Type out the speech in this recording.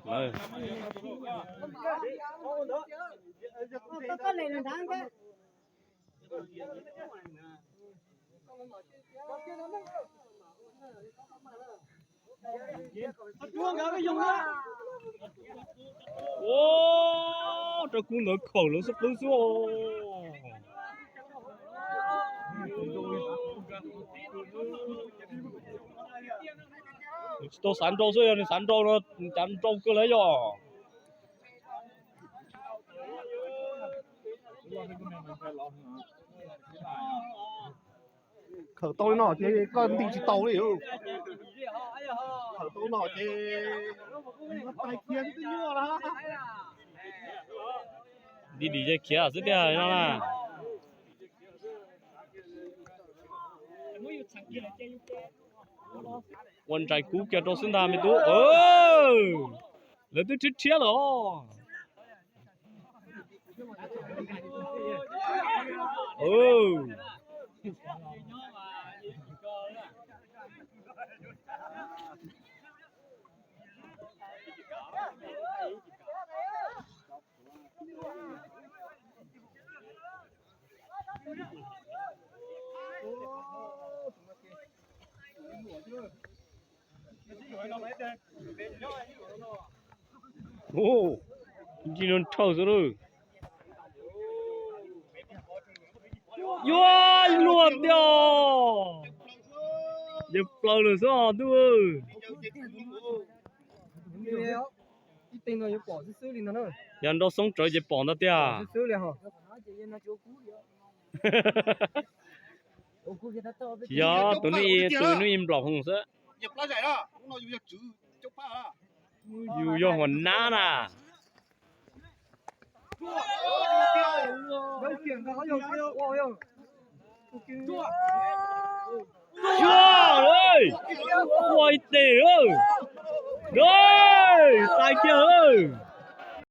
lawm. Ua, rau kub ntawd khaum lawv xub qwb xwb. Nws tsis tau xav nrau xwb, yog nws xav nrau no cas nrau kawg lawm yog. Khawm tau li no ces koj nti tsis tau li. Khawm tau no ces tais khiav twb nyuaj lawm. Nti dim ces khiav xwb tiag no na. Ua ntsais kub kiag rau xwb ntag me tub. Lawv twb rhiab rhiab lawm os. Ntsis no nrhawv xwb lawm. Yuav luag tiag. Yawg plaws lawm xwb os tub. Yog nrau xoob rawv ces pom ntag tiag. Tsis yog, tus no ib nplaum hoom xwb. Yus yog huas nab na. Ua ib tes, tais kiag lawm.